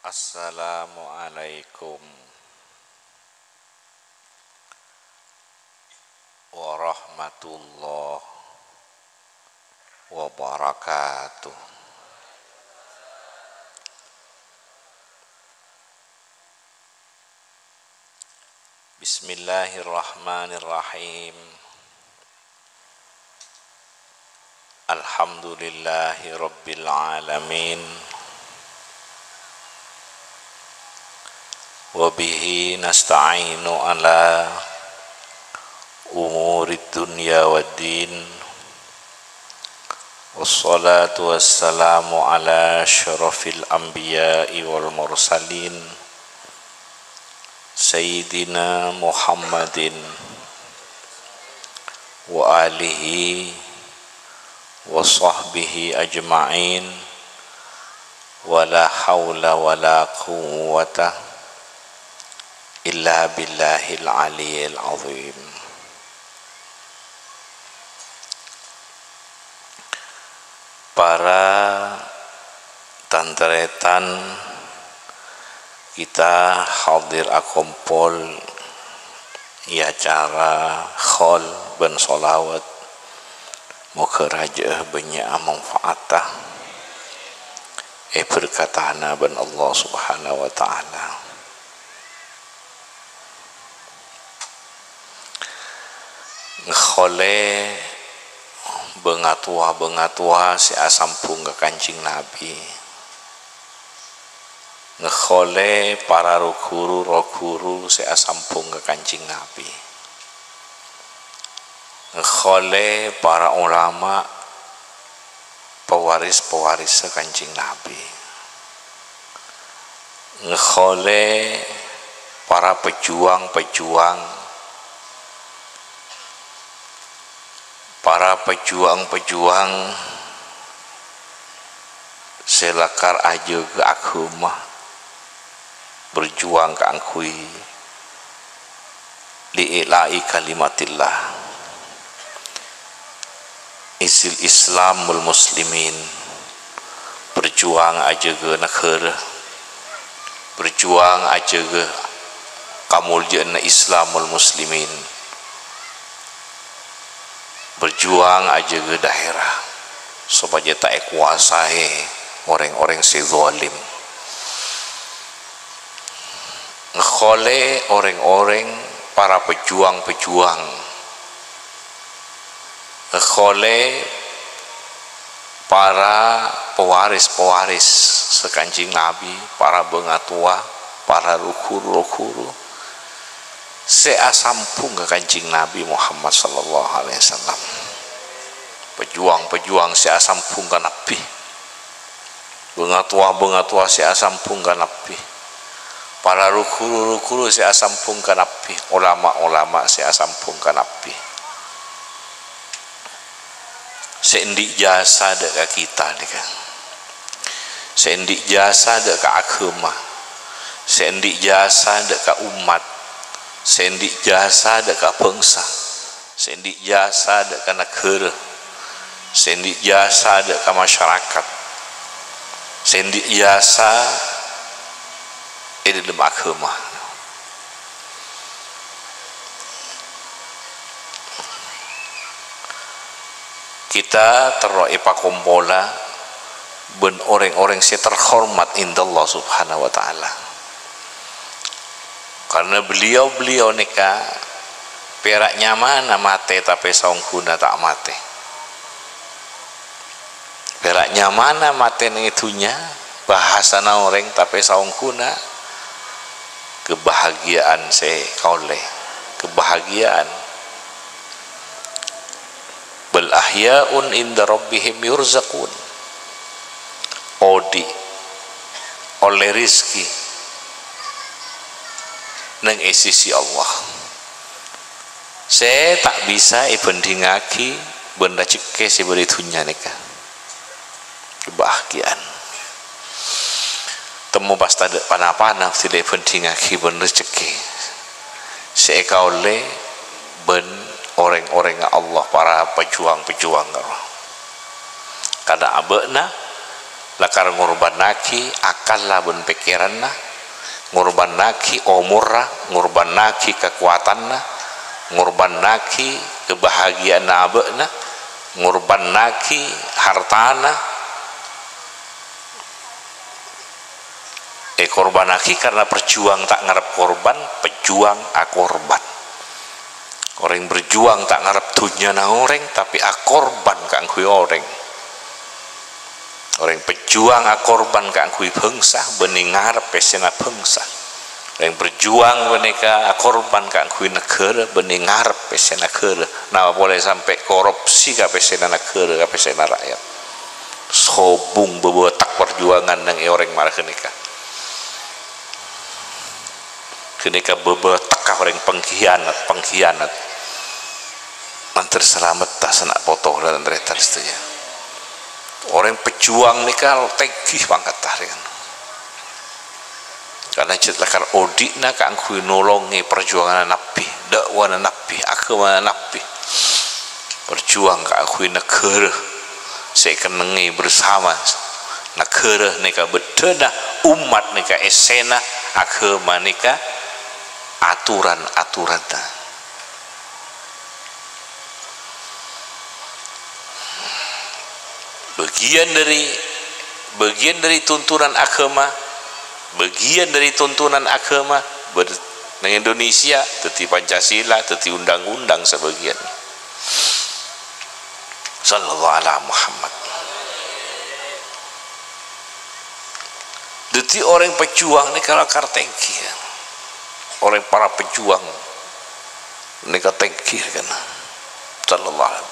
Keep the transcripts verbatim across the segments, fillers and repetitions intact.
Assalamualaikum warahmatullahi wabarakatuh. Bismillahirrahmanirrahim. Alhamdulillahi rabbil alamin. Wa bihi nasta'inu ala umurid dunya waddin. Wassalatu wassalamu ala asyrafil anbiya'i wal mursalin, Sayyidina Muhammadin wa alihi wa sahbihi ajma'in, wa la haula wa la quwwata illa billahil aliyyil azim. Para tan-tarètan, kita hadir akompol è acara khol bân sholawat. Moghâ rajâ'â bânnya' manfaata, èberkatana bân Allah Subhanahu wa Ta'ala. Ngèkholè bângatowa-bângatowa sè asambhung ka Kanjeng Nabi. Ngèkholè para ru-ghuru, roh-ghuru sè asambhung ka Kanjeng Nabi. Ngèkholè para ulama, pewaris-pewarissa Kanjeng Nabi. Ngèkholè para pejuang-pejuang, para pejuang-pejuang sè lakar ajâgâ aghâma, berjuang kaangghuy li'ila'i kalimatillah, izzil Islam wal muslimin, berjuang ajâgâ naghârâ, berjuang ajâgâ kamoljâ'ânna Islam wal muslimin, berjuang ajâgâ daerah sopajâ ta' èkowasaè orèng-orèng sè zalim. Ngèkholè orèng-orèng para pejuang-pejuang. Ngèkholè para pewaris-pewaris sè Kanjeng Nabi, para bângatowa, para ru-ghuru, roh-ghuru sè asambhung ka Kanjeng Nabi Muhammad sallallahu alaihi wasallam. Pejuang-pejuang sè asambhung ka Nabi. Bângatowa-bângatowa sè asambhung ka Nabi, para ru-ghuru-ru-ghuru sè asambhung ka Nabi, olama-olama sè asambhung ka Nabi. Sè andi' jasa dâ' ka kita nèka. Sè andi' jasa dâ' ka aghâma. Sè andi' jasa dâ' ka ommat. Sè andi' jasa dâ' ka bhângsa. Sè andi' jasa dâ' ka naghârâ, sè andi' jasa dâ' ka masyarakat, sè andi' jasa è dhâlem aghâma. Kita terro èpakompola bân orèng-orèng sè terhormat indallah Subhanahu wa Ta'ala. Karna beliau-beliau nèka pèra' nyamana matè, tapè saongghuna ta' matè. Pèra' nyamana matè neng è dhunnya, bhâsana orèng, tapè saongghuna kebahagiaan sè èkaollè. Kebahagiaan. "Bal ahya'un inda rabbihim yurzaqun." Odi', ollè rizki neng è sisi Allah. Sè ta' bisa èbhândhingaghi bân rajhekkè sè bâdâ è dhunnya nèka. Kebahagiaan. Temmo pas tadâ' pa-napana sè èbhândhingaghi bân rajhekkè sè èkaollè bân orèng-orèngnga Allah, para pejuang-pejuang Allah. Karna abâ'na Lakar ngorbhânnaghi akkalla bân pèkkèranna, ngorbhânnaghi omorra, ngorbhânnaghi kakowadhânna, ngorbhânnaghi kabahagiya'anna abâ'na, ngorbhânnaghi hartana, èkorbhânnaghi karna berjuang ta' ngarep korban, pejuang akorban. Orèng berjuang ta' ngarep dhunnyana orèng, tapè akorban kaangghuy orèng. Orèng pejuang akorban kaangghuy bhângsa, bânnè ngarep pèssèna bhângsa. Orèng berjuang panèka akorban kaangghuy naghârâ, bânnè ngarep pèssè naghârâ. Napa polè sampè' korupsi ka pèssèna naghârâ, ka pèssèna ra'yat. Sobung bâbâtek parjuwângan neng è orèng mara ghânèka. Ghânèka bâbâtek ka orèng pengkhianat, pengkhianat. Mandhâr salametta sana' poto kaulâ tan-tarètan sadhâjâ. Orèng pejuang nèka tèngghi pangkatta rèng. Karna jhât lakar odi'na kaangghuy nolongè parjuwânganna Nabbhi, da'wana Nabbhi, aghâmana Nabbhi. Berjuang kaangghuy naghârâ sè èkennengngè bersama. Naghârâ nèka bhâdhânna, ommat nèka èssèna, aghâma nèka atoran-atoranna. Bagian dari, bagian dari tuntunan aghâma, bagian dari tuntunan aghâma ber-, neng Indonesia, dhâddhi Pancasila, dhâddhi undang-undang sabâgiyân. Sallallahu ala Muhammad. Dhâddhi orèng pejuang nèka lakar tèngghi, ya. Orèng para pejuang nèka tèngghi, kan. Sallallahu alaihi.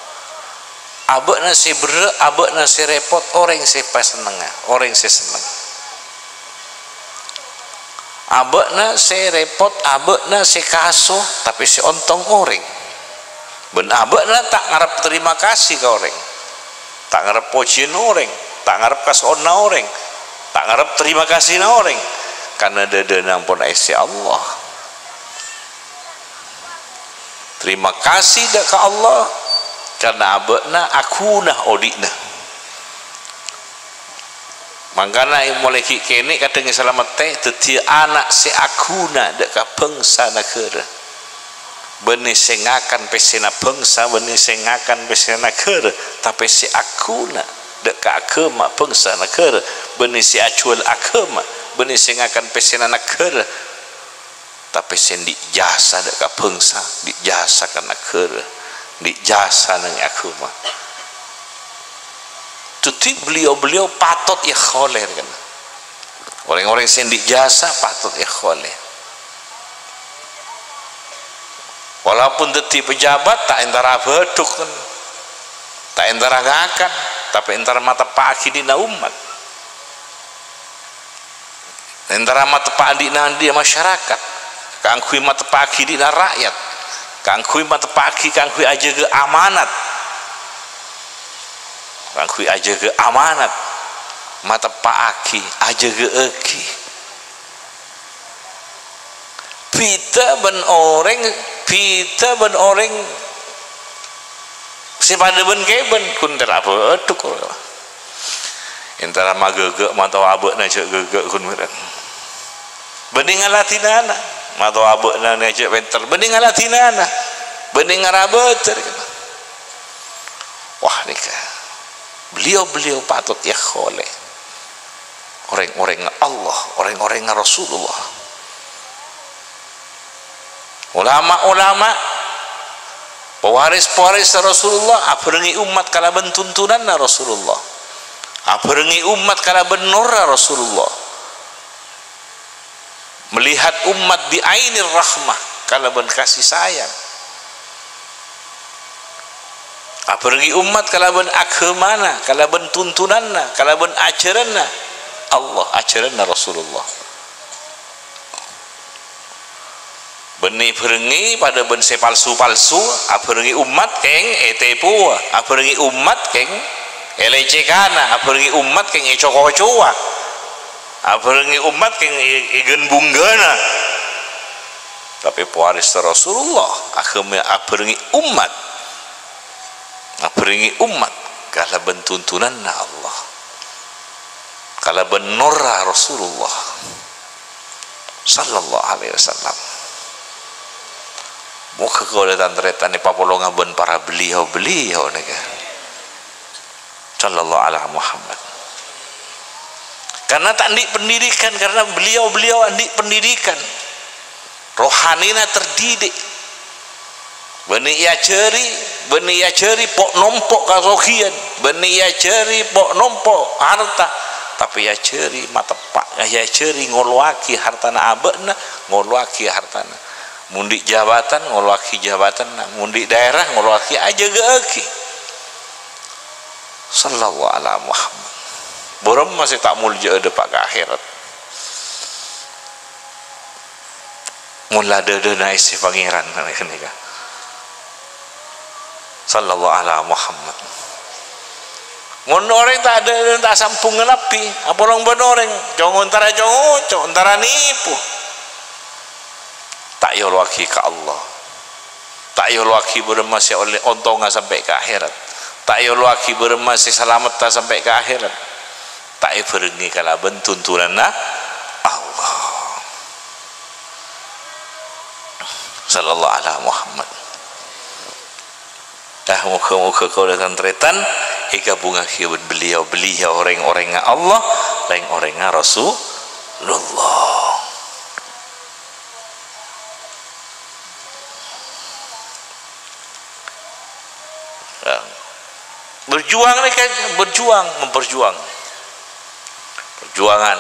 Abâ'na sè berrâ', abâ'na sè rèpot, orèng sè pasennengnga, orèng sè senneng. Abâ'na sè rèpot, abâ'na sè kaso, tapè sè ontong orèng. Bân abâ'na ta' ngarep terima kasih ka orèng. Ta' ngarep pojiyân orèng, ta' ngarep kaso'onna orèng, ta' ngarep terima kasihna orèng. Karna dhâdhâna ampon èssè Allah. Terima kasih dâ' ka Allah, karna abâ'na aghuna odi'na. Mangkana, molaè ghi' kènè' kadhâng èsalamettè, dhâddhiyâ ana' sè aghuna dâ' ka bhângsa naghârâ. Bânnè sè ngakan pèssèna bhângsa, bânnè sè ngakan pèssèna naghârâ, tapè sè aghuna dâ' ka aghâma bhângsa naghârâ, bânnè sè ajhuwâl aghâma, bânnè sè ngakan pèssèna naghârâ, tapè sè andi' jasa dâ' ka bhângsa, andi' jasa ka naghârâ, andi' jasa neng aghâma. Dhâddhi, beliau-beliau patot èkholè, kan. Orèng-orèng sè andi' jasa patot èkholè. Walaupun dhâddhi pejabat, ta' entara abhâdhuk, kan. Ta' entara ngakan, tapè entara mateppa'aghi dina ommat. Entara mateppa' andi'-nandi' masyarakat, kaangghuy mateppa'aghi dina ra'yat, kaangghuy mateppa'aghi, kaangghuy ajâgâ amanat, kaangghuy ajâgâ amanat, mateppa'aghi, ajâgâ'âghi. Bhidhâ bân orèng, bhidhâ bân orèng sè padâ bân kèbân, ghun entara abhâdhuk. Entara maghâghâ' mataowa abâ'na jhâ' ghâghâ' ghun mèreng. Bânnè ngaladhinana, mataowa abâ'na nèka jhâ' pènter. Bânnè ngaladhinana, bânnè ngarabâdhâr. Wah, nèka. Beliau-beliau patot èkholè. Orèng-orèngnga Allah, orèng-orèngnga Rasulullah. Ulama-ulama, pewaris-pewaris Rasulullah, abhârengngè ommat kalabân tuntunanna Rasulullah. Abhârengngè ommat kalabân nurra Rasulullah. Melihat umat bi ainir rahmah, kalabân kasih sayang. Abhârengngè ommat kalabân aghâmana, kalabân tuntunanna, kalabân ajhârânna Allah, ajhârânna Rasulullah. Bânnè bhârengngè padâ bân sè palsu-palsu, abhârengngè ommat kèng ètèpowa, abhârengngè ommat kèng èlècèkana, abhârengngè ommat kèng èco-kocowa, abhârengngè ommat kèng è-, èghân-bhunggâna. Tapè pewaris Rasulullah, aghâma abhârengngè ommat, abhârengngè ommat kalabân tuntunanna Allah. kalabân nurra Rasulullah sallallahu alaihi wasallam. Moghâ kaulâ tan-tarètan èpapolonga bân para beliau-beliau nèka. Sallallahu ala Muhammad. Karena ta' andi' pendidikan, karena beliau-beliau andi' pendidikan. Rohanina terdidik. Bânnè èajhâri, bânnè èajhâri po'-nompo' kasoghiyân, bânnè èajhâri po'-nompo' harta, tapè èajhâri mateppa', èajhâri ngolowaghi hartana abâ'na, ngolowaghi hartana. Mon andi' jabatan, ngolowaghi jabatanna. Mon andi' daerah, ngolowaghi, ajâgâ'aghi. Sallallahu ala Muhammad. Bârâmma sè ta' molja'a dâpa' ka akhèrat? Mon la dâdâna èssè Pangèran, ghânèka. Sallallahu ala Muhammad. Mon orèng ta' dâ-, ta' sambhung ka Nabbhi, apolong bân orèng, congo entara congoco, entara nèpo. Ta' èolowaghi ka Allah. Ta' èolowaghi bârâmma sè ollè ontongnga sampè' ka akhèrat. Ta' èolowaghi bârâmma sè salametta sampè' ka akhèrat. Ta' èbhârengngè kalabân tuntunanna Allah. Sallallahu ala Muhammad. Dah, moghâ-moghâ kaulâ tan-tarètan èghâbungngaghi bân beliau-beliau, rèng-orèngnga Allah, rèng-orèngnga Rasulullah. Ya. Berjuang nèka, berjuang, memperjuang. Perjuangan.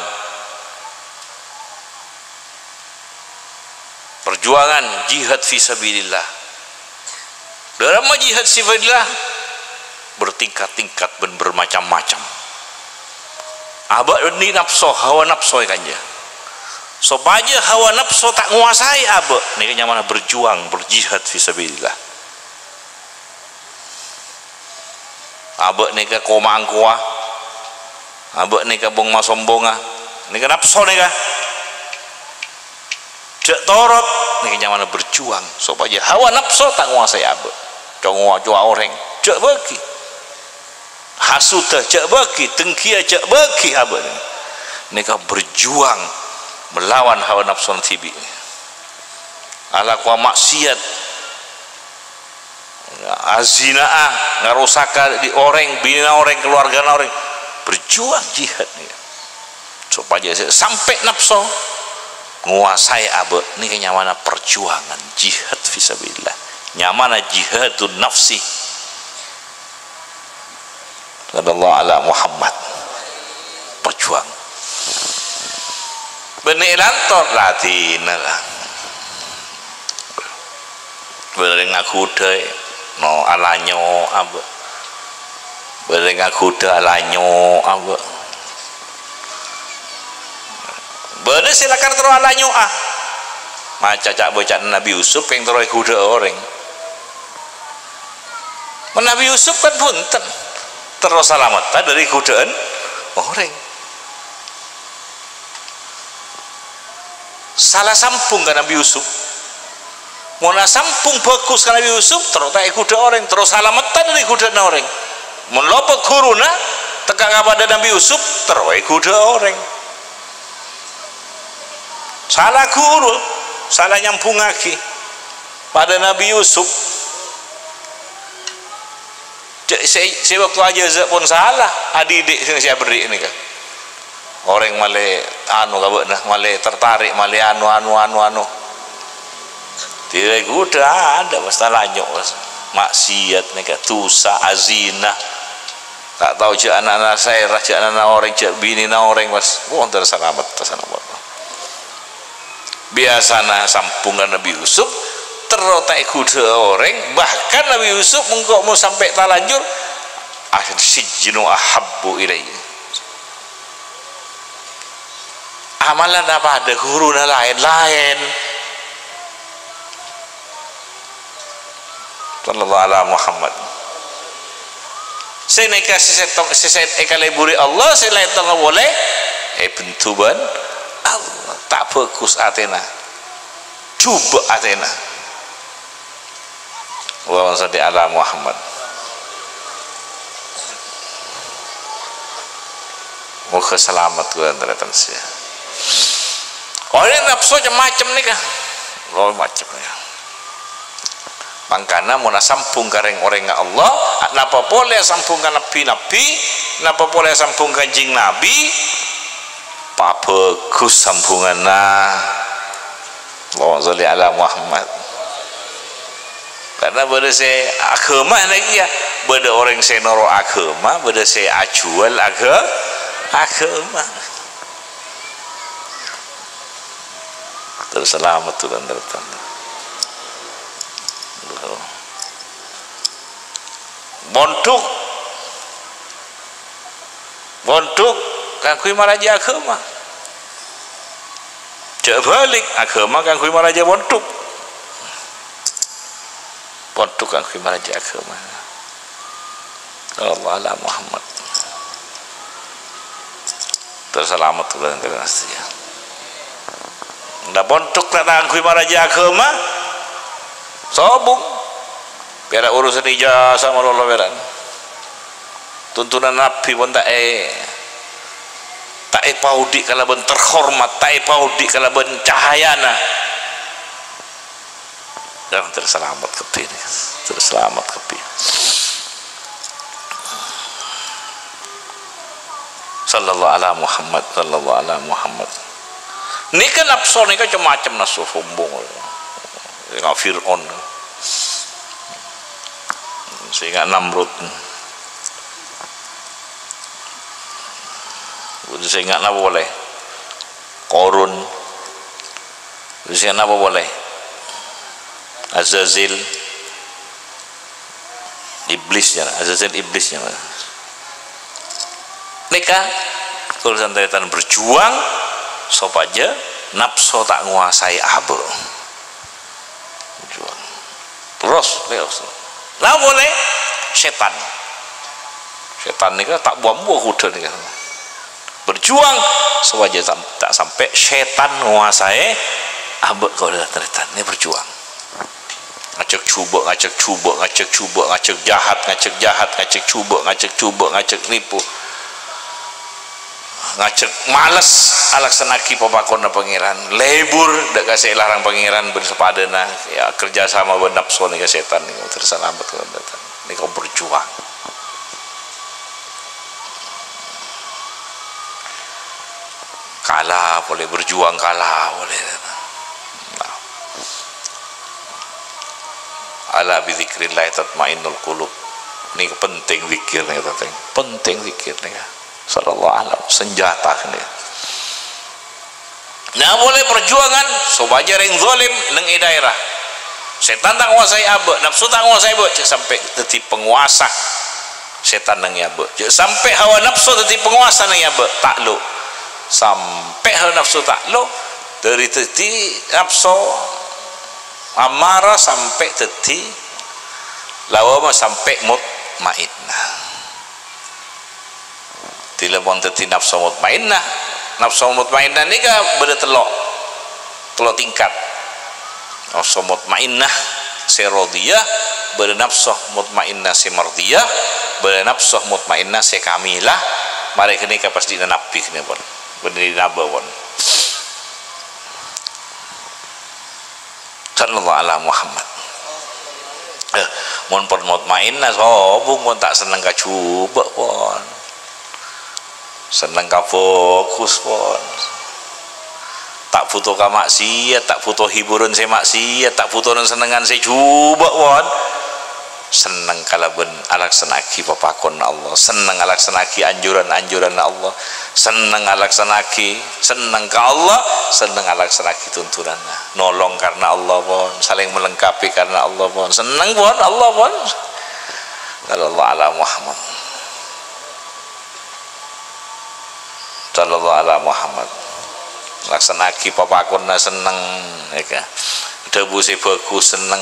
Perjuangan jihad fi sabilillah. Dâlem jihad fi sabilillah bertingkat-tingkat bân bermacam-macam. Abâ' andi' napso, hawa napso èkanja. Sopajâ hawa napso ta' ngowasaè abâ', nèka nyamana berjuang, berjihad fi sabilillah. Abâ' nèka ko-mangkowa, abâ' nèka bong-masombongnga, nèka napso nèka. Jhâ' torot, nèka nyamana berjuang, sopajâ hawa napso ta' ngowasaè abâ'. Congocowa orèng, jhâ' bâgi. Hasuda, jhâ' bâgi. Dengghiyâ, jhâ' bâgi abâ'. Nèka berjuang melawan hawa napsona dhibi'. Alakowa maksiat. Azina'a, ngarosaka dhi' orèng, binèna orèng, kaluwargana orèng. Berjuang jihad nèka. Sopajâ sè sampè' napso ngowasaè abâ', nèka nyamana perjuangan, jihad fi sabilillah. Nyamana jihadun nafsi. Sallallahu ala Muhammad. Perjuang. Bânnè èlantor, ladhinna la. Bâreng aghudhâ, no, alanyo', abâ'. Bâreng aghudhâ, alanyo', abâ'. Bâdâ sè lakar terro alanyo'a. Maca ca'-bâca'anna Nabbhi Yusuf, kèng terro èghudhâ'â orèng. Mon Nabbhi Yusuf kan bhunten, terro salametta dâri ghudhâ'ân orèng. Sala sambhung ka Nabbhi Yusuf. Mon asambhung bhâghus ka Nabbhi Yusuf, terro ta' èghudhâ orèng, terro salametta dâri ghudhâ'ânna orèng. Mon lopot ghuruna, tekka ka padâ Nabbhi Yusuf, terro èghudhâ orèng. Sala ghuru, sala nyambhungngaghi. Padâ Nabbhi Yusuf. Cè', sè, sè bâkto ajhâzâ' pon sala, adhidhi' sè, sè aberri' nèka. Orèng malè anu ka bâ'na, malè tertarik, malè anu, anu, anu, anu. Dhi-, èghudhâ adâ', pas talanyo', pas. Maksiat nèka, dhusa, azina. Ta' tao jâ' ana'na saèra, jâ' ana'na orèng, jâ' binèna orèng, pas. Wah, terro salamet, terro salamet. Biyasana sambhung ka Nabbhi Yusuf, terro ta' èghudhâ'â orèng, bahkan Nabbhi Yusuf mengko' mon sampè' talanjur, "As-sijnu ahabbu ilayya." Amalanna padâ, ghuruna laèn-laèn. Sallallahu ala Muhammad. Sè nèka sè sèttong, sè sè èkalèburi Allah, sè lèttong polè èbendhu bân Allah. Ta' bhâghus atèna. Jhubâ' atèna. Allahumma shalli ala Muhammad. Moghâ salamet kaulâ tan-tarètan sadhâjâ. Oh, ini napso cem-macem nèka. Oh, macem ya. Mangkana mon asambhung ka rèng-orèngnga Allah, napa polè asambhung ka nabbhi-nabbhi, napa polè asambhung ka Kanjeng Nabi, pabhâghus sambhunganna. Allahumma sholli ala Muhammad. Karna bâdâ sè aghâma nèka ya, bâdâ orèng sè noro' aghâma, bâdâ sè ajhuwâl agha-, aghâma. Terros salamet tulan terus. Mondhuk. Mondhuk kaangghuy marajâ aghâma. Jhâ' bâlik, aghâma kaangghuy marajâ mondhuk. Mondhuk kaangghuy marajâ aghâma. Sallallahu ala Muhammad. Terros salamet kaulâ tan-tarètan sadhâjâ. Lah, mondhuk ta' kaangghuy marajâ aghâma, sobung. Pèra' urusan ijazah malolo pèra'. Tuntunan Nabbhi pon ta' è-, ta' èpaodi' kalabân terhormat, ta' èpaodi' kalabân cahayana. Terros salamet kabbhi nèka. Terros salamet kabbhi. Sallallahu ala Muhammad, sallallahu ala Muhammad. Nèka napso nèka cem-macem napso, sombong. Nèka Fir'aun. Sènga' Namrud. Sènga' napa polè? Korun. Terros sè napa polè? Azazil, iblis ya, Azazil iblis ya. Nèka, kaulâ tan-tarètan berjuang sopajâ napso ta' ngowasaè abâ'. Berjuang. Terros, terros. Lah, polè sètan. Sètan nèka ta' buwa-buwa kodhu nèka. Berjuang sopajâ sam-, ta' sampè' sètan ngowasaè abâ' kaulâ tan-tarètan. Nèka berjuang. Ngajhâk jhubâ', ngajhâk jhubâ', ngajhâk jhubâ', ngajhâk jahat, ngajhâk jahat, ngajhâk jhubâ', ngajhâk jhubâ', ngajhâk nipo. Ngajhâk males alaksana'aghi papakonna Pangèran. Lebur dâ' ka sè èlarang Pangèran bân sapadâna. Ya, kerja sama bân napso nèka sètan nèka. Terros salamet kaulâ tan-tarètan. Nèka berjuang. Kala polè, berjuang kala polè. Nah. Ala bi dzikrillahi tatmainnul qulub. Nèka penting zikir nèka, penting. Penting zikir nèka. Sallallahu alaihi wasallam, senjata nèka. Nah, polè perjuangan sopajâ rèng zalim neng è dhaèra. Sètan ta' ngowasaè abâ', napso ta' ngowasaè abâ', jhâ' sampè' dhâddhi pangowasa sètan neng è abâ'. Jhâ' sampè' hawa napso dhâddhi pangowasa neng è abâ', ta'lu. Sampè' hawa napso ta'lu, dhâri dhâddhi napso amarah sampè' dhâddhi lawwamah sampè' mutmainnah. Dhilâ mon dhâddhi napso mutmainnah. Napso mutmainnah nèka bâdâ tello', tello' tingkat. Napso mutmainnah sè radhiyah, bâdâ napso mutmainnah sè mardhiyah, bâdâ napso mutmainnah sè kamilah. Marè ghânèka pas dina Nabbhi ghânèka pon. Bân dina Nabbhi pon. Sallallahu ala Muhammad. Eh, mon pon mutmainnah, sobung pon ta' senneng ka jhubâ' pon. Senneng ka bhâghus pon. Ta' bhuto ka maksiat, ta' bhuto hiburan sè maksiat, ta' bhuto sennengngan sè jhubâ' pon. Senneng kalabân alaksana'aghi papakonna Allah, senneng alaksana'aghi anjuran-anjuranna Allah, senneng alaksana'aghi, senneng ka Allah, senneng alaksana'aghi tuntunanna. Nolong karna Allah pon, saling melengkapi karna Allah pon, senneng pon Allah pon. Sallallahu ala Muhammad. Sallallahu ala Muhammad. Laksana'aghi papakonna senneng, ya kan? Adhâbu sè bhâghus senneng.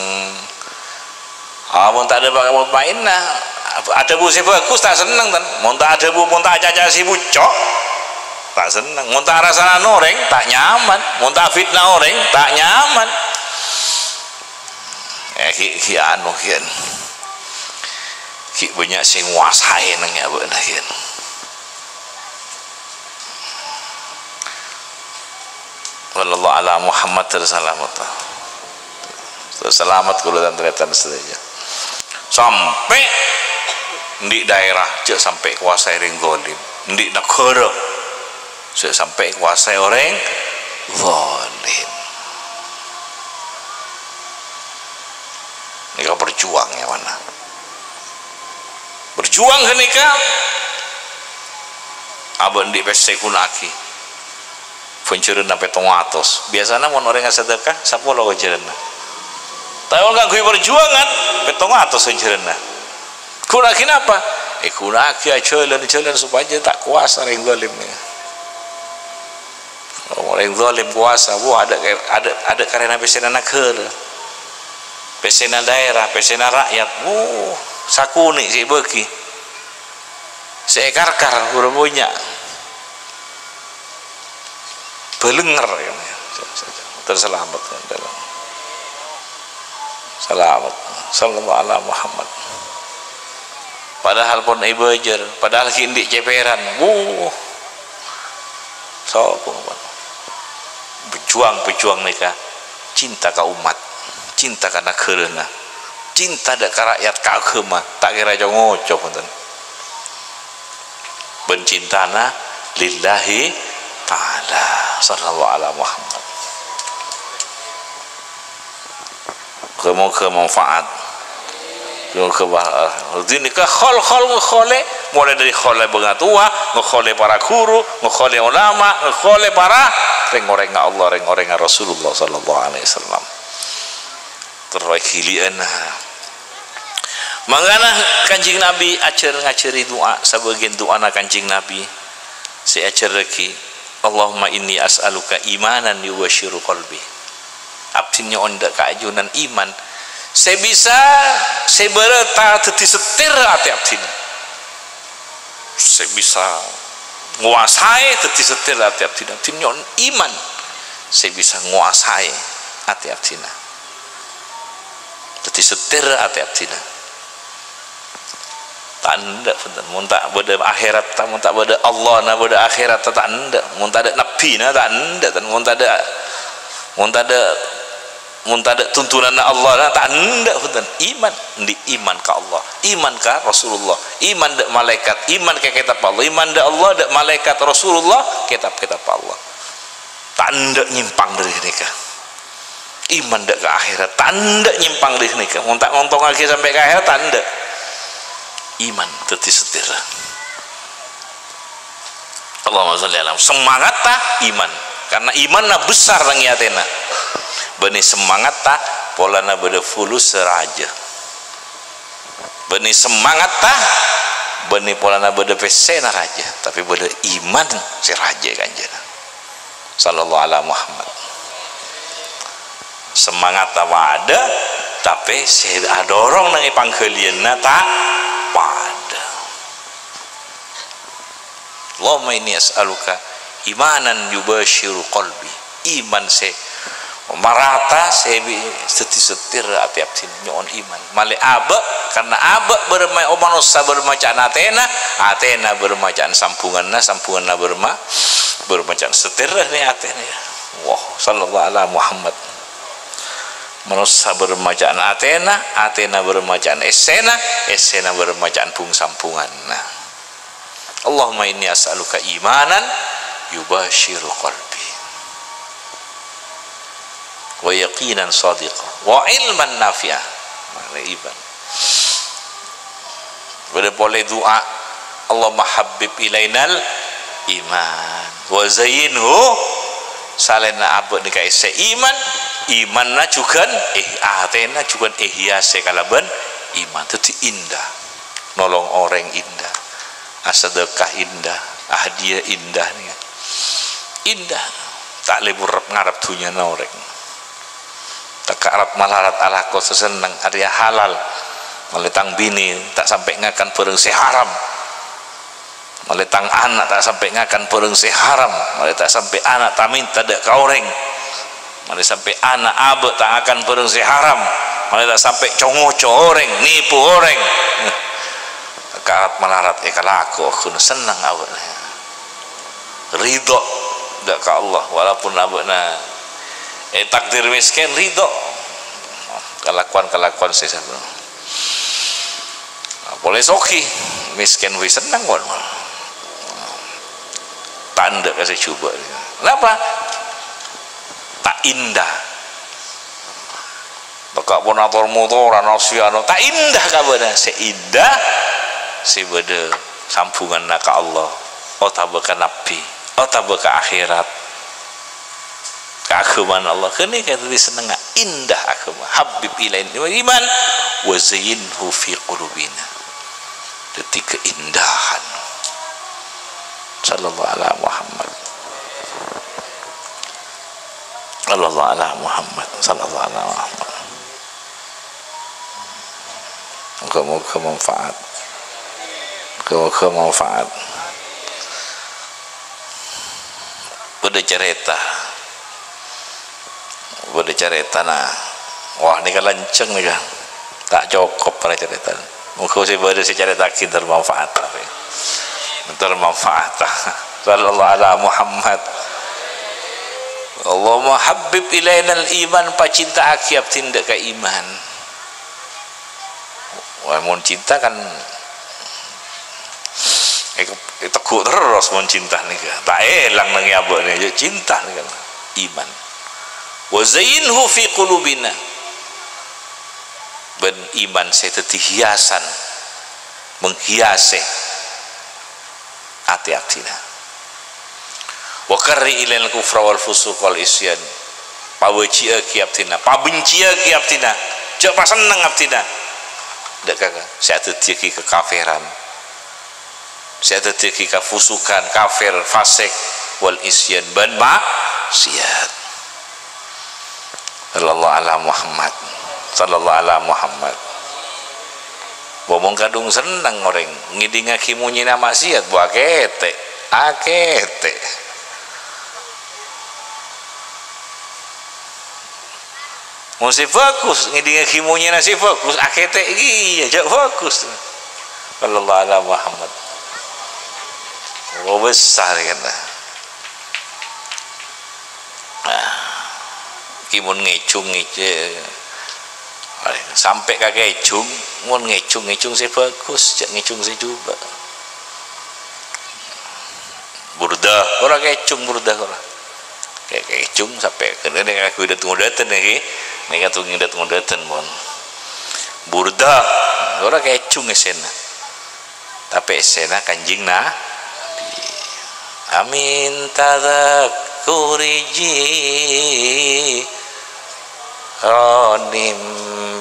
Ah, mon ta' adhâbu mutmainnah, adhâbu sè bhâghus ta' senneng, ten. Mon ta' adhâbu, mon ta' acaca sè bucco', ta' senneng. Mon ta' arasana orèng, ta' nyaman. Mon ta' afitna orèng, ta' nyaman. Eh, ghi', ghi' anu, ghi'. Ghi' bânnya' sè ngowasaè neng è abâ'na, ghi'. Sallallahu ala Muhammad, terus salamet. Terus salamet kaulâ tan-tarètan sadhâjâ. Sampè' andi' daerah jhâ' sampè' kowasaè orèng zalim, andi' naghârâ jhâ' sampè' kowasaè orèng zalim. Nèka berjuang è mana? Berjuang ghânèka abâ' andi' pèssè ghuna'aghi. Bânjhârânna pèttong atos. Biyasana mon orèng asadhâka, sapolo bânjhârânna. Tapè mon kaangghuy parjuwângan, pèttong atos bânjhârânna. Ghuna'aghi napa? Èghuna'aghi ajhâlân-jhâlân sopajâ ta' kowasa orèng zalim. Orèng zalim kowasa, wah, adâ', adâ', adâ' karèna pèssèna naghârâ, pèssèna daerah, pèssèna ra'yat, wuh, sakonè' sè èbâghi. Sè èkarkar buru bânnya'. Bâlengnger, ya. Terus salamet. Salamet. Sallallahu ala Muhammad. Padahal pon èbâjâr, padahal ghi' andi' cèpèran. Wuh. Sapa, Pak? Berjuang-berjuang nèka cinta ka umat, cinta ka naghârâna, cinta dâ' ka ra'yat, ka aghâma, ta' kèra co-ngoco, bhunten. Bân cintana lillahi ta'ala, sallallahu ala Muhammad. Moga-moga manfaat. Moga-moga, eh, dini ka khol-khol ngekholè, mulai dari kholè bângatowa, ngekholè para guru, ngekholè ulama, ngekholè para rèng-orèngnga Allah, rèng-orèngnga Rasulullah sallallahu alaihi wasallam. Terus gili'an. Mangkana Kanjeng Nabi ajhâr ngajhâri du'a, sabâgiyân du'ana Kanjeng Nabi sè èajhârraghi, "Allahumma inni as'aluka imanan yubasyiru qalbi." Abdhina nyo'on dâ' ka ajunan iman sè bisa, sè bârâta dhâddhi setir atè abdhina. Sè bisa ngowasaè dhâddhi setir atè abdhina. Abdhina nyo'on iman sè bisa ngowasaè atè abdhina. Dhâddhi setir atè abdhina. Ta' endâ', bhunten. Mon ta' bâdâ akhèratta, mon ta' bâdâ Allahna, bâdâ akhèratta, ta' endâ'. Mon tadâ' nabbhina, ta' endâ'. Mon tadâ', mon tadâ', mon tadâ' tuntunanna Allahna, ta' endâ', bhunten. Iman, andi' iman ka Allah, iman ka Rasulullah, iman dâ' malaèkat, iman ka kètab Allah, iman dâ' Allah, dâ' malaèkat, Rasulullah, kètab-kètab Allah. Ta' endâ' nyèmpang dâri ghânèka. Iman dâ' ka akhèrat, ta' endâ' nyèmpang dâri ghânèka. Mon ta' ngontongngaghi sampè' ka akhèrat, ta' endâ'. Iman dhâddhi setir. Allahumma sholli ala. Semangatta iman. Karena imanna besar neng è atèna. Bânnè semangatta polana bâdâ fulus sè rajâ. Bânnè semangatta, bânnè polana bâdâ pèssèna rajâ, tapè bâdâ iman sè rajâ è kanjâna. Sallallahu ala Muhammad. Semangatta padâ, tapè sè adorong neng è pangghâliyânna ta' padâ. Allahumma inni as'aluka imanan yubasyiru qalbi. Iman sè marata, sè bi-, dhâddhi setir atè abdhina, nyo'on iman. Malè abâ', karna abâ' bârâmma-, manossa bârâmma ca'na atèna, atèna bârâmma ca'na sambhunganna, sambhunganna bârâmma-, bârâmma ca'na setirra nè atèna, ya. Wah, sallallahu ala Muhammad. Manossa bârâmma ca'na atèna, atèna bârâmma ca'na èssèna, èssèna bârâmma ca'na bhung-sambhunganna. Allahumma inni as'aluka imanan yubasyiru qalbi, wa yaqinan shadiqa, wa ilman nafi'a. Ma'na iman. Bâdâ polè du'a, "Allahumma habbib ilainal iman, wa zayyinhu," salaènna abâ' nèka èssè iman, imanna jhughân, eh, atèna jhughân èhiasè kalabân iman, dhâddhi indah. Nolong orèng indah, asadâkah indah, ahadiyah indah nèka. Indah. Ta' lebur ngarep dhunnyana orèng. Ta' ngarep malarat alako sè senneng, arèya halal. Malè tang binè ta' sampè' ngakan bhârâng sè haram. Malè tang ana' ta' sampè' ngakan bhârâng sè haram. Malè ta' sampè' ana' ta' mènta dâ' ka orèng. Malè sampè' ana' abâ' ta' ngakan bhârâng sè haram. Malè ta' sampè' co-ngoco orèng, nèpo orèng. Ngarep malarat èkalako, ghun senneng abâ'na. Ridho. Dâ' ka Allah, walaupun abâ'na, eh, takdir mèskèn, ridho. Kalakowan-kalakowan sè sabâ-, polè soghi, mèskèn bi' senneng, pon. Ta' endâ' ka sè jhubâ'. Napa? Ta' indah. Bâkal pon ator-motoran, anu sè anu, ta' indah kabâdâ. Sè indah, sè bâdâ sambhunganna ka Allah, otabâ ka Nabbhi, otabâ ka akhèrat, ka aghâmana Allah. Ghânèka dhâddhi sennengnga, indah aghâma. Habbib ilainal iman, wa zayyinhu fi qulubina. Dhâddhi keindahan. Sallallahu ala Muhammad. Sallallahu ala Muhammad. Sallallahu ala Muhammad. Moga-moga manfaat. Moga-moga manfaat. Bâdâ carèta. Bâdâ carètana. Wah, nèka lanjhâng nèka. Ta' cokop para carèta. Moga sè bâdâ sè carèta'aghi èntar manfaat. Èntar manfaat. Sallallahu ala Muhammad. Allahumma habbib ilainal iman, pacinta'aghi abdhina dâ' ka iman. Wah, mon cinta kan, eh, teggu' terros mon cinta nèka. Ta' èlang neng è abâ' nèka, ya cinta nèka. Iman. Wa zayyinhu fi qulubina. Bân iman sè dhâddhi hiasan, menghiasi atè abdhina. Wa karrih ilainal kufra wal fusuq wal isyan. Pabâji'âghi abdhina, pabhânciyâghi abdhina. Jhâ' pasenneng abdhina dâ' ka sè adhâddhiyâghi kakaferan, sè adhâddhiyâghi kafusukan, kafir, fasik, wal isyan, bân maksiat. Sallallahu ala Muhammad. Sallallahu ala Muhammad. Wah, mon kadhung senneng orèng ngèdingngaghi monyèna maksiat, bu akètè', akètè'. Mon sè bhâghus, ngèdingngaghi monyèna sè bhâghus, akètè' iyâ, jhâ' bhâghus. Sallallahu ala Muhammad. Oh, besar kan. Nah, ki mon ngèjhung, ngèjhung, sampè' ka kèjhung, mon ngèjhung, ngèjhung sè bhâghus, jhâ' ngèjhung sè jhubâ'. Burdah, ora kèjhung burdah, ora. Kè-, kèjhung sampè' kènè' nèka ngèdhât-ngèdhâtèn nèka, nèka tu ngèdhât-ngèdhâtèn, mon. Burdah, ora kèjhung essèna. Tapè essèna Kanjeng Nabi. Amin tadzakkuri jironim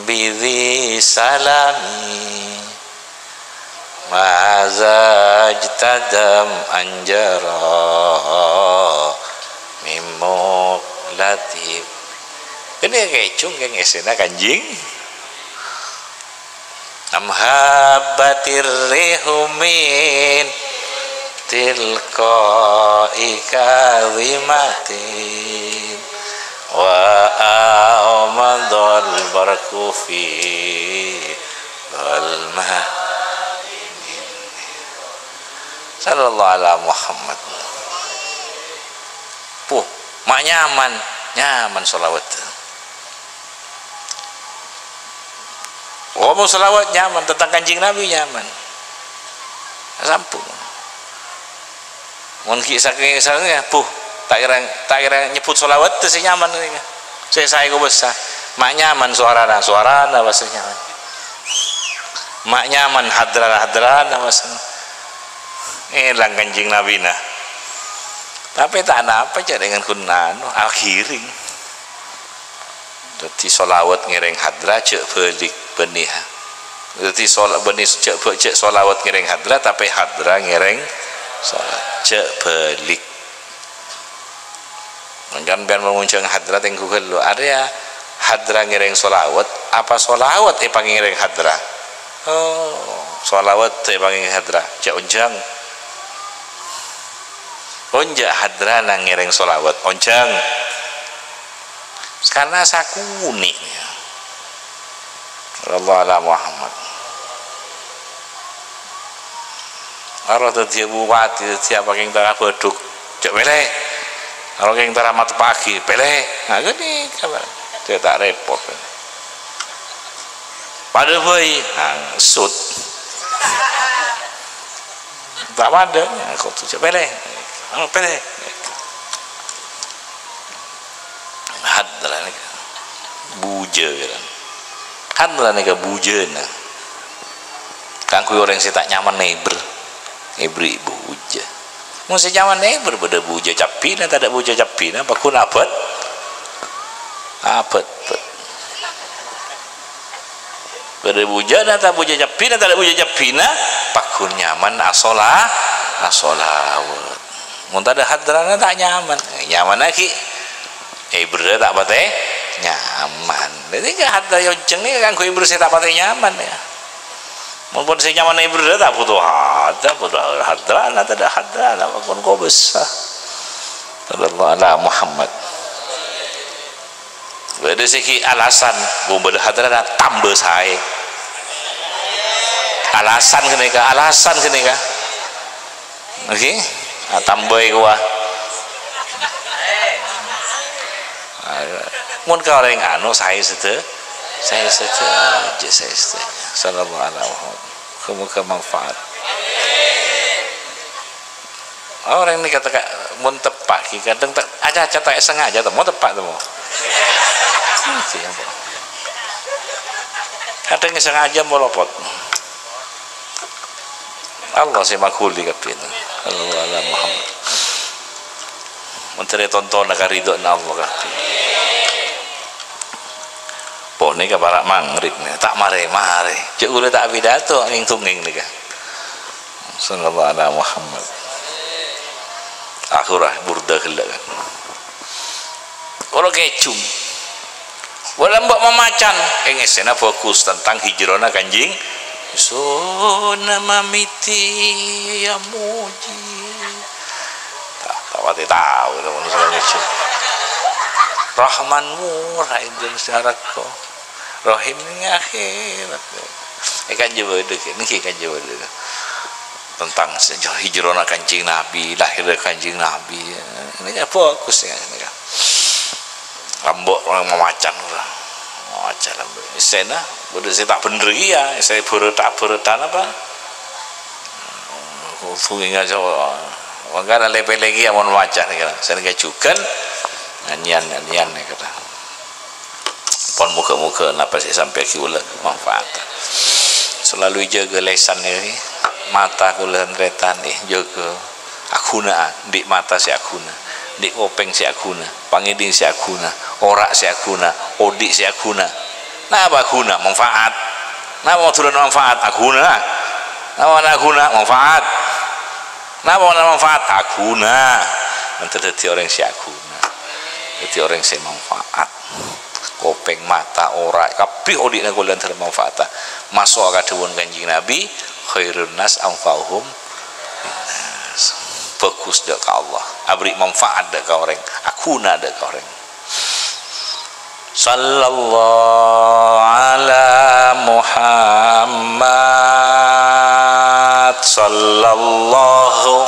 bidzi salami. Mazajtadam anjaro mimuk latif. Ini kèjhung kèng essèna Kanjeng. Am habbatir rihu min tilqa'i kadhimatin wa amadal barqu fi dhalma. Sallallahu ala Muhammad. Puh, ma' nyaman, nyaman shalawat. Oh, mon shalawat nyaman, tentang Kanjeng Nabi nyaman. Sampun. Mon ghi' sakèng, sakèng, puh, ta' kèra, ta' kèra nyebbhut shalawat sè nyaman nèka. Sè saè kobâsa. Ma' nyaman sowarana, sowarana pas nyaman. Ma' nyaman hadrana, hadrana pas. Èlang Kanjeng Nabina. Tapè ta' napa, jhâ' dengan kun anu, aghiring. Dhâddhi shalawat ngèrèng hadra, jhâ' bâlik bânnè. Dhâddhi shola-, bânnè jhâ' bâ-, jhâ' shalawat ngèrèng hadra, tapè hadra ngèrèng shalawat. Jhâ' bâlik. Mangkana sampèyan mon ngonjhâng hadra, tèngghu ghâllu. Arèya hadra ngèrèng shalawat, apa shalawat èpangèrèng hadra? Oh, shalawat èpangèrèng hadra. Jhâ' onjhâng. Onjhâng hadrana ngèrèng shalawat. Onjhâng. Sakalè sakonè'. Sallallahu ala Muhammad. Aro dhâddhiyâ bupati, dhâddhiyâ apa kèng ta' abâdhuk. Jhâ' mèlè. Karo kèng tara mateppa'aghi, pèlè. Nah, ghânèka, Pak. Cè' ta' rèpot. Padâ bhâi, nah, sut. Ta' padâ, nah, kodhu cè' pèlè. Anu, pèlè. Hadra nèka bujâ, kan. Hadra nèka bujâna. Kaangghuy orèng sè ta' nyaman èbher, èbherri' bujâ. Mon sè nyaman èbher, bâdâ bujâ cabbhina, tadâ' bujâ cabbhina, pagghun abâ'. Abâ'. Bâdâ bujâna, ta' bujâ cabbhina, tadâ' bujâ cabbhina, pagghun nyaman asola-, asolawat. Mon tadâ' hadrana ta' nyaman. Nyamannaghi. Èbherrâ ta' patè nyaman. Dhâddhi ka hadra èonjhâng nèka kaangghuy èbherrâ sè ta' patè nyaman, ya. Mon pon sè nyaman èbherrâ ta' bhuto hadra, bhuto hadrana, tadâ' hadrana, pon kobâsa. Sallallahu ala Muhammad. Bâdâ sè ghi' alasan, mon bâdâ hadrana tamba saè. Alasan ghânèka, alasan ghânèka. Oke? Nah, tambâi kowa. Mon ka orèng anu, saè sadhâ-, saè sadhâjâ, saè sadhâjâ. Sallallahu ala Muhammad. Moga-moga manfaat. Orèng nèka teka-, mon teppa' ghi, kadhâng te-, aca-aca ta' sengaja temo teppa' temo. Kadhâng sengaja molopot. Allah sè maghuli kabbhi. Sallallahu ala Muhammad. Mon terè tontona karidhoanna Allah kabbhi. Ponèka para' maghrib nèka, ta' marè-marè. Jhâ' ghulâ ta' pidato, ngèng-tongèng nèka. Sallallahu ala Muhammad. Akhirra burda ghellâ' kan. Ora kejung. Wala mbok mamacan, eng essèna bagus tentang hijrona Kanjeng. Sona mamiti ya muji. Ta', ta' pati tao to manusia kejung. Rahman murah Indonesia rako. Rahim ning akhirat. Eh, kan jawab itu, niki kan jawab itu. Tentang sejarah hijrahnya Kanjeng Nabi, lahirnya Kanjeng Nabi. Ini kan bagus ya, ini kan. Ambek orang memacan, memacan ambek. Essèna, udah saya tak bener ya, saya berita-berita apa? Hubungi aja, makanya lebih lagi ya, mohon maca nih, kan. Saya nggak juga, nyanyian, nyanyian nih, kata. Pon moga-moga napa sè èsampèyaghi kaulâ manfaat. Selalu jaga lèsan nèka, mata kaulâ tan-tarètan, eh, jaga. Aghuna, andi' mata sè aghuna, andi' kopèng sè aghuna, pangèdhing sè aghuna, ora' sè aghuna, odi' sè aghuna. Napa aghuna? Manfaat. Napa maduran manfaat? Aghuna. Napa aghuna? Manfaat. Napa manfaat? Aghuna. Mantep dhâddhi orèng sè aghuna. Dhâddhi orèng sè manfaat. Kopèng, mata, ora', kabbhi odi'na kaulâ tan-tarètan manfaat. Maso' ka dhâbuna Kanjeng Nabi, "Khairun nas anfa'uhum linnas." Bagus dâ' ka Allah. Abri manfaat dâ' ka orèng. Aghuna dâ' ka orèng. Sallallahu ala Muhammad. Sallallahu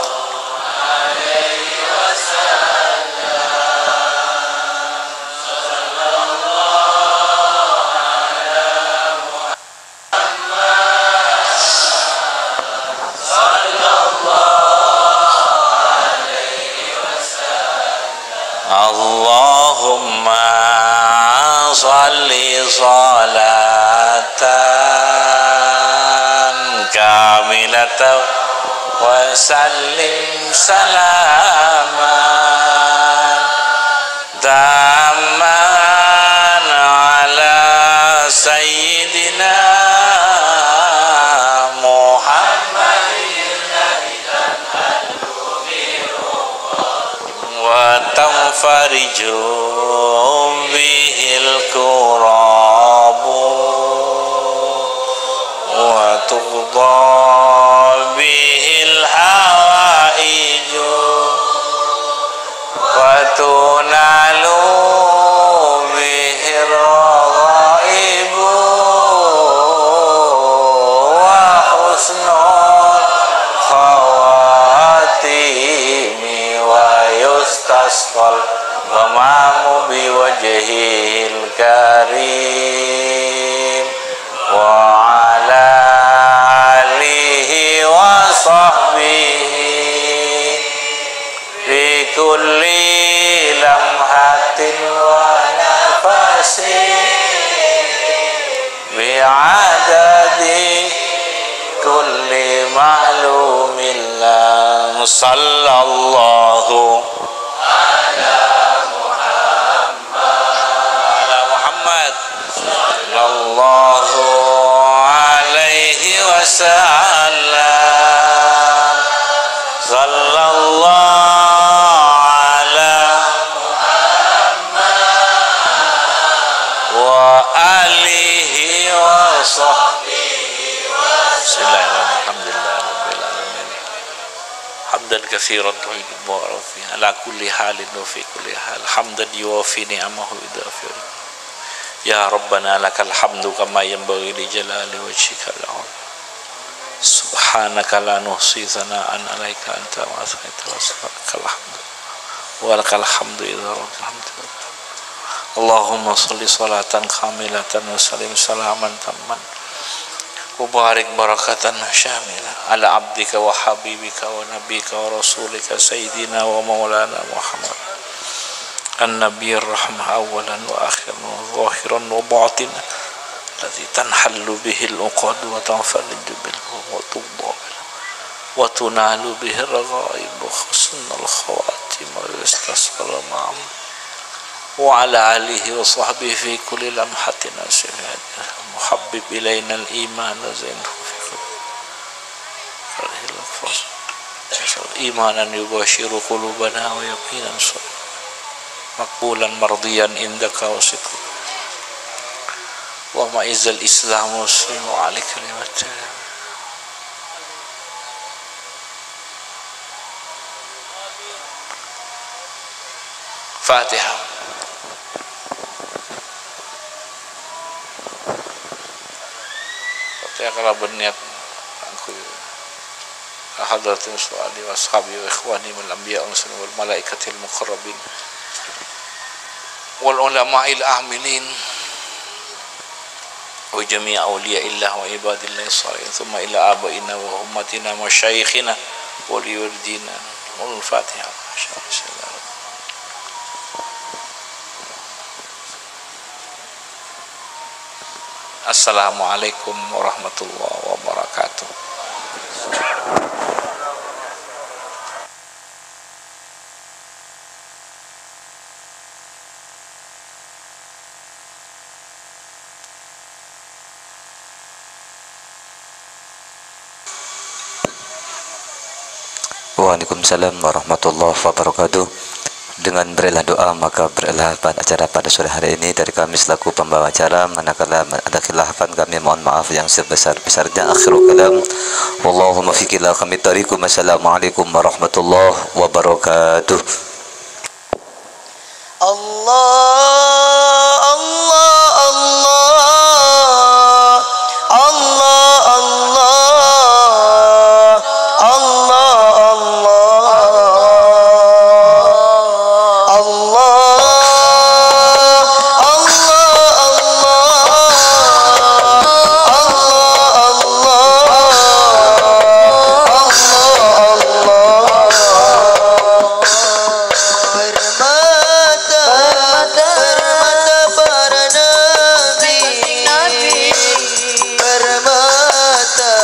Allahumma shalli shalatan kamilatan wa sallim salaman tamman ala sayyidina Muhammadin wa tanfariju bihil kurabu wa tuqda bihil hawaiju wa tunalu bihir raghaibu wa husnul khawatimi wa yustasqal وجهه الكريم وعلى آله وصحبه في كل لمحة ونفس بعدد كل معلوم لك. صلى الله على محمد. صلى الله عليه وسلم. صلى الله على محمد وآله وصحبه وسلم. الحمد لله رب العالمين. حمدا كثيرا طيبا مباركا فيه على كل حال وفي كل حال. حمدا يوافي نعمه ويكافئ. يا ربنا لك الحمد كما ينبغي لجلال وجهك العظيم. سبحانك لا نحصي ثناء عليك أنت كما أثنيت على نفسك. لك الحمد ولك الحمد إذا رضيت الحمد لله. اللهم صل صلاة كاملة وسلم سلاما تاما وبارك بركة شاملة على عبدك وحبيبك ونبيك ورسولك سيدنا ومولانا محمد النبي الرحمة أولا وآخرا وظاهرا وباطنا الذي تنحل به العقد وتنفرج به الكرب وتقضى به وتنال به الرغائب وحسن الخواتم ويستسقى الغمام وعلى آله وصحبه في كل لمحة وسكون. وحبب إلينا الإيمان وزينه في قلوبنا. إيمانا يباشر قلوبنا ويقينا مقبولا مرضيا عندك وصدقا. اللهم أعز الإسلام والمسلمين وأعل كلمة Fatihah. Fatihah kalabân niyat kaangghuy hadratin su'ali wa ashabi wa ikhwani minal anbiya wal mursalin wal malaikatil muqarrabin wal ulama'il amilin. وجميع أولياء الله وعباد الله الصالحين، ثم إلى آبائنا وأمهاتنا ومشايخنا وأولياء ديننا. الفاتحة. السلام عليكم ورحمة الله وبركاته. Waalaikumsalam warahmatullahi wabarakatuh. Dengan berilah doa, maka berilah pan-, acara pada sore hari ini dari kami selaku pembawa acara. Manakala ada khilafan, kami mohon maaf yang sebesar-besarnya. Akhirul kalam. Wallahumma fiqillah kami tarikum. Assalamualaikum warahmatullahi wabarakatuh. Allah, Allah, Allah. Allah, Allah, Allah. Allah, Allah. Allah, Allah, Allah. Allah, Allah. Allah, Allah. Permata, permata para nabi. Permata,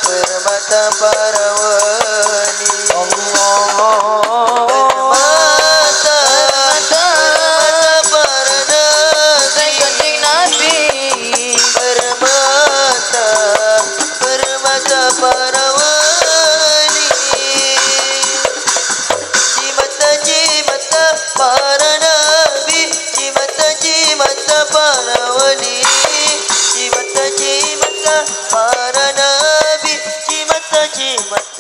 permata para wali. Permata, permata para nabi. Permata, permata para wali. Cimata, cimata para nabi, cimata, cimata para wali, cimata, cimata para nabi, cimata, cimata.